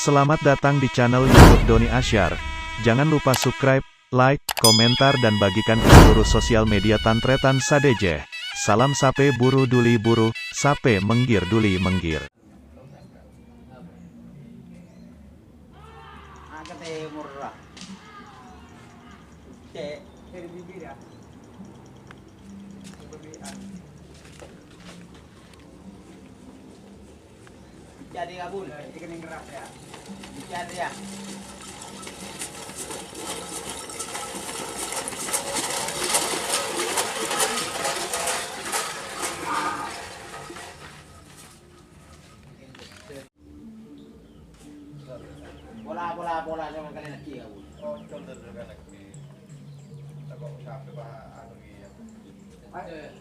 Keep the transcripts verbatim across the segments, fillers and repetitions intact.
Selamat datang di channel YouTube Doni Asyar. Jangan lupa subscribe, like, komentar, dan bagikan ke seluruh sosial media tan-tarètan sadhâjâ. Salam sapè buru duli buru, sapè mèngghir duli mèngghir. Pola, pola, pola, sama kalian lagi ya, Bu.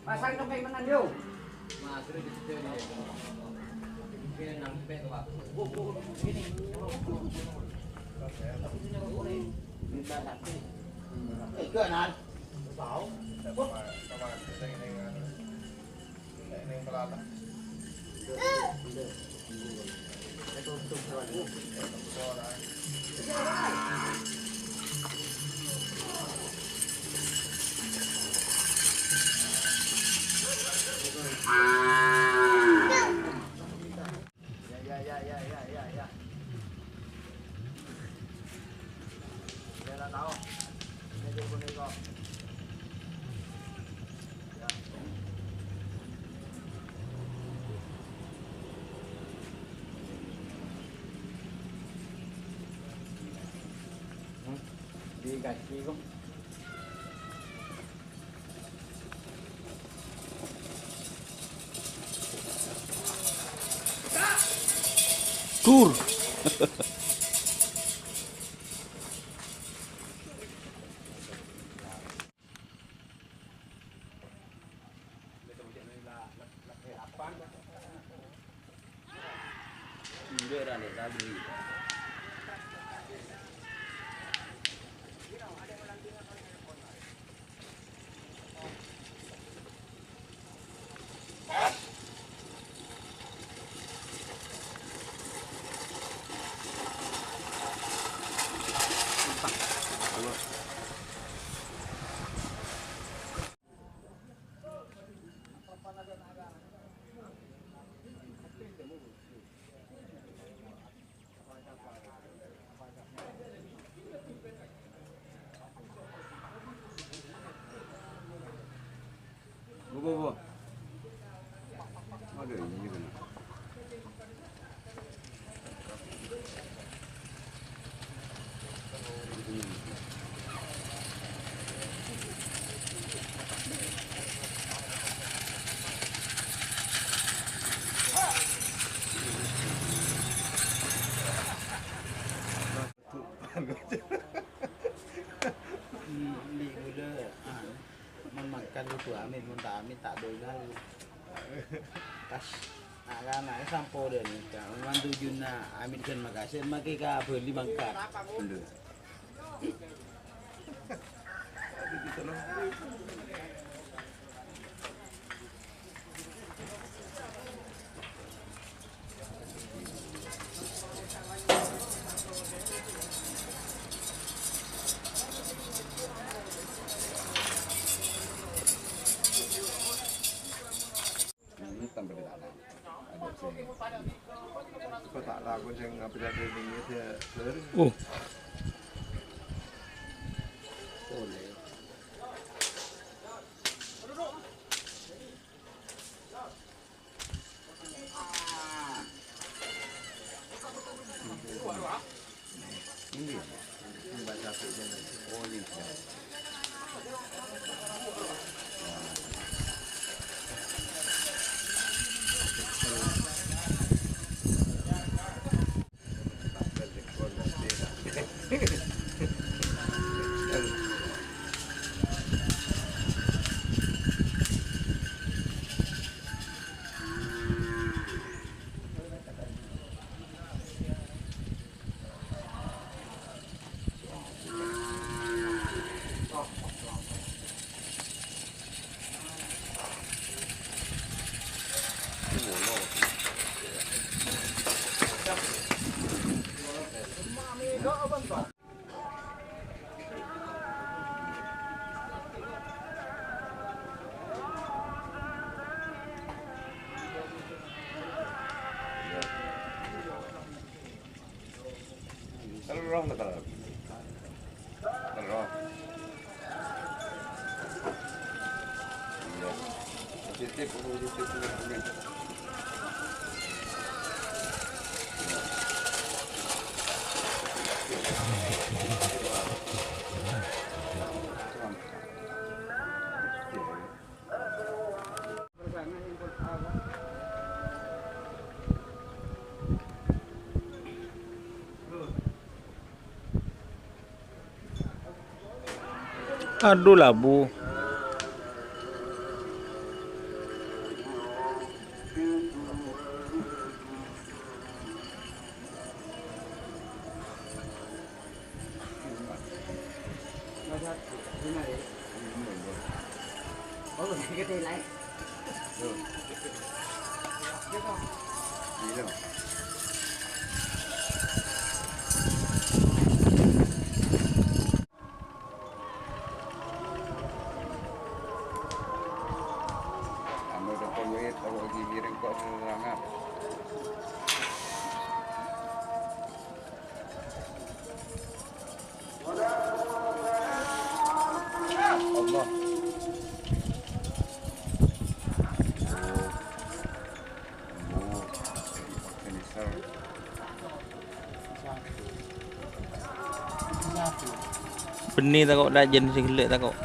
Pasang topeng menang, yo. Di kaki kok. Tur. Bu, bu, bu. Aduh, ini kena. Li-, li-, gula, ah, mon mangkat kudu amit, mon ta' amit ta' donggal. Pas na'-kana' sampo dâ' nèka, mon tujuna amit ghân makasè, makè ka Bali mangkat. Endo. Oh. Terus. Iya. Positif, positif, positif. Adu labu. Anu, dâpa' wèt, kalau lagi ngiring kok serangan. Allah. Oh. Oh. Ini ser. Bânnè tako', dâ' jân sè ghellâ' tako'.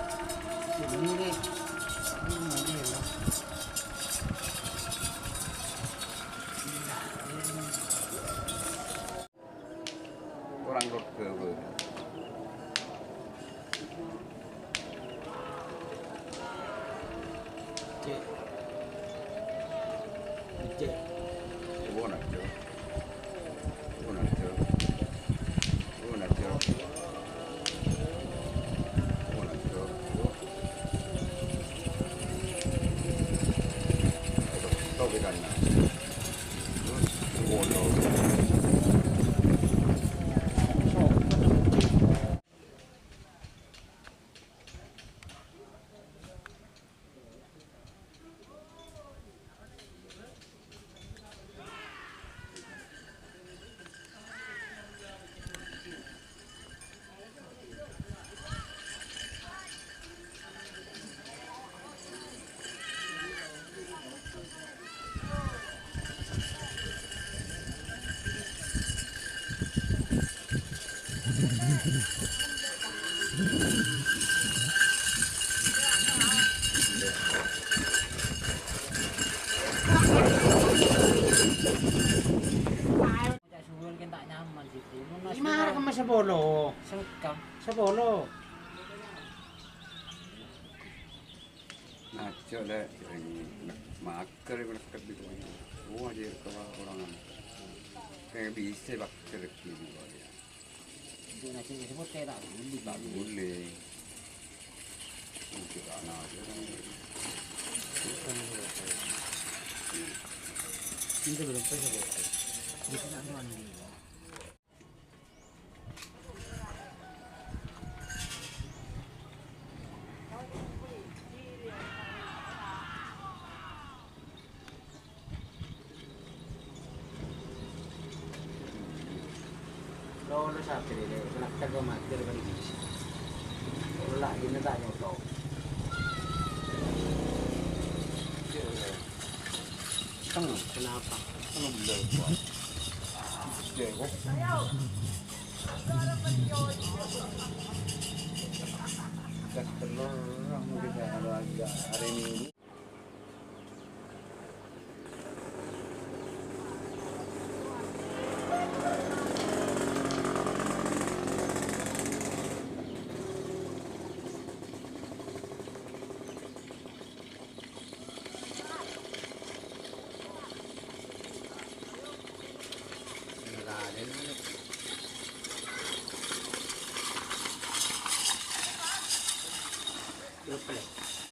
Orang Lorga, bro. Cek. Cek. Oh, nak, cek. Oh, nak, cek. Oh, nak, cek. Oh, nak, cek. Oh. Ayo, tau kita, nah. Terus, oh, no. Cak suwun kan tak nyaman situ. Mon mas Gimana kemma sepuluh? Sengkang. Sepuluh. Ngaco, Lè', sering mager iku nekep itu. Wah, dia ke orang. Kayak bisa mager gitu, ya. Itu nasi disebut kayak tak boleh. Tak boleh. Mungkin anak itu kan. Itu belum pernah, Bu. Itu nak doang di. Lo, lo sapè, Lè'? Kena teko mager kan bisa. Lo la' gini tak nyoto. Teng. Kenapa? Teng bener, Pak. Gede, kok. Gas telur, mungkin ya, kalau agak hari Minggu.